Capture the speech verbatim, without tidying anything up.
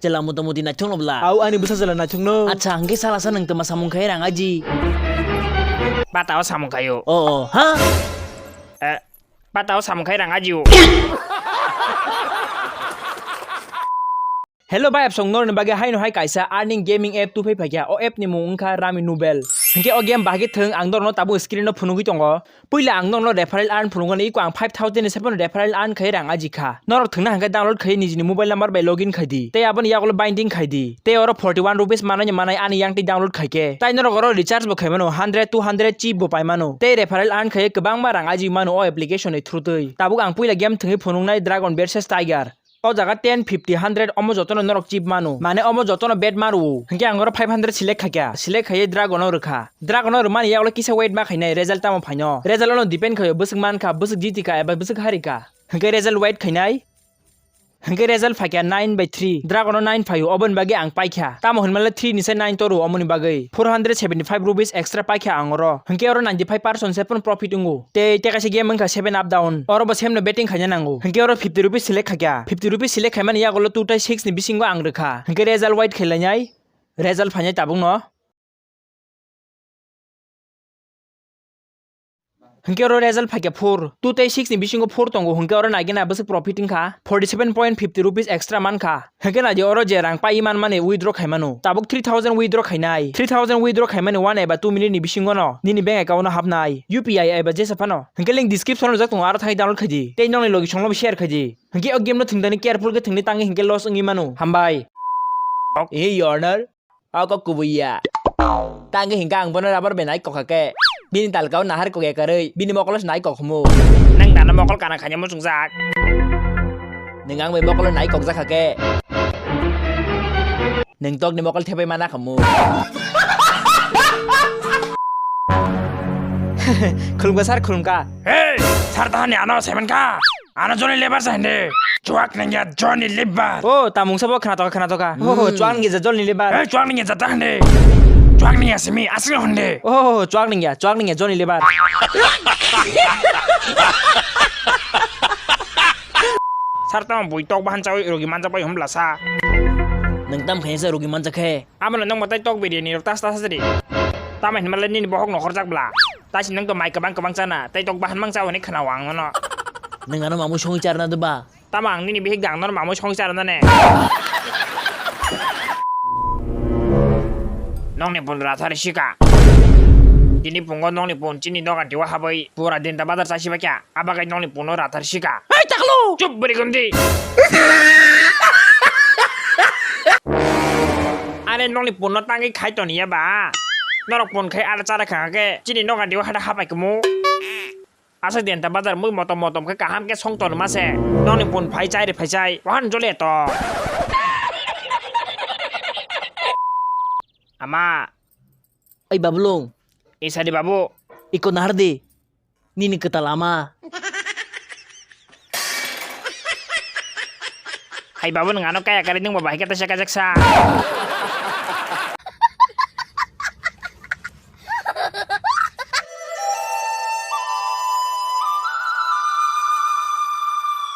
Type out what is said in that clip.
Tela motamuti naithok no bla. Au, ani bwsa jala naithok no. Acha, hwnkhe sala sa nwng twma samung khai rang aji. Bata o samung khaio. O, o, ha? Eh, bata o samung khai rang aji o. Hello bai, apsong norni bagwi haino hai kaisa earning gaming app tuphai phaikha. O app ni mung wngkha Rami Nubel. Hwnkhe o game bahai khe thwng, ang norno tabuk screen o phunugwi tongo. Puila ang norno referral earn phunukgani, iko ang five thousand ni seven referral earn khai rang aji kha. Norok thwngna hwnkhe download khai nijini mobile number bai login khai di. Tei aboni yagulo binding khai di. Tei oro forty one rupees manani manai ani yang twi download khai khe. Tai norok oro recharge bo khai mano, hundred, two hundred chip bo pai mano. Tei referral earn khai kwbangma rang aji mano o application ni through twi. Tabuk ang puila game thwngwi phunuknai Dragon versus Tiger. O jaga ten, fifty, hundred omo jotono norok chip mano. Mane omo jotono bet maro. Hwnkhe ang oro five hundred select khaikha. Select khaiwi Dragon o rwkha. Dragon o rwmani yagulo kisa wait ma khainai result tamo phaino. Result ono depend khaio bwswk mankha, bwswk jitikha eba bwswk harikha. Hwnkhe result wait khainai. Hwnkhe result phaikha nine by three. Dragon o nine phaio, oboni bagwi ang paikha. Tamo hwnmale three ni se nine toro omoni bagwi. Four hundred seventy five rupees extra paikha ang oro. Hwnkhe oro ninety five percent se phano profit wngo. Tei tei kaisa game wngkha seven up down. Oro bo same no betting khaina nango. Hwnkhe oro fifty rupees select khaikha. Fifty rupees select khaimani yagulo two tei six ni bisingo ang rwkha. Hwnkhe result wait khailainai. Result phainai tabukno. Hwnkhe oro result phaikha four. Two tei six ni bisingo four tongo. Hwnkhe oro naigena bwswk profit wngkha. Forty seven point fifty rupees extra mankha. Hwnkhe naidi oro je rang pai manmani withdraw khaimano. Tabuk three thousand withdraw khainai. Three thousand withdraw khaimani one eba two minute ni bisingo no nini bank account o hapnai. U P I eba jesa phano. Hwnkhe link description o rijak tongo, aro thangwi download khaidi. Tei nokni logi songno bo share khaidi. Hwnkhe o game no thwngdani careful khe thwngdi, tangwi hwnkhe loss wngwi mano. Hambai. Hey, owner. O kok kubui ya. Tangwi hwnkhe ang bono rubber bai nai kokha khe. Bini talkao nahar kok ekarwi, bini mokolo se nai kok hwmw. Nang dana mokol kana khaina muchungjak. Nwng ang bai mokolo nai kokjak kha khe. Nwng tokni mokol thepai mana khamu. Khulumkha sir, khulumkha. Hey, sir, tahani ano semen kha. Ano Johnny Lever sa hindi. Chuak nengya Johnny Lever. Oh, tamung sabo khna toka, khna toka. Oh, hmm. Chuak nengya Johnny Lever. Hey, chuak nengya jata hindi. Chuak nengya simi asli hindi. Oh, chuak nengya, chuak nengya Johnny Lever. Sir, tamo bui tok bahan chawi rogi manjak bai humla sa. Nwng tam khaisa rogi manjak khe. Abono nwng bo tei tok biryani rok tas tas di. Tamo hinmale nini bohok no horjak bla. Tasi nwng to mai kwbang kwbang chana, tei tok bahan mang chao hinwi khna ang nono. Nwng ano mamui songwi charna de ba? Tamo ang nini bihik dang nono mamui songwi charna ne. Nokni pun rathari sika. Tini pungo nokni pun chini nogan tiwa habai pura dinta badar chasi bakya. Abagai nokni puno rathar sika. Hai taklo! Chup beri gundi. Are nokni puno tangwi khai toniya ba. Norok pun khai ada chara khangake chini nogan diwa hada hapai kumu. Asa denta bazar mui motom motom khe kaham khe song ton mase. Nokni pun phai chai re phai chai. Wahan jole to. Ama. Oi babulung. Isadi babu. Iko nahardi. Nini kwtal ama. Hai babu, nwng ano kaya kari, nwng bo bahai khe taisa kajak sa.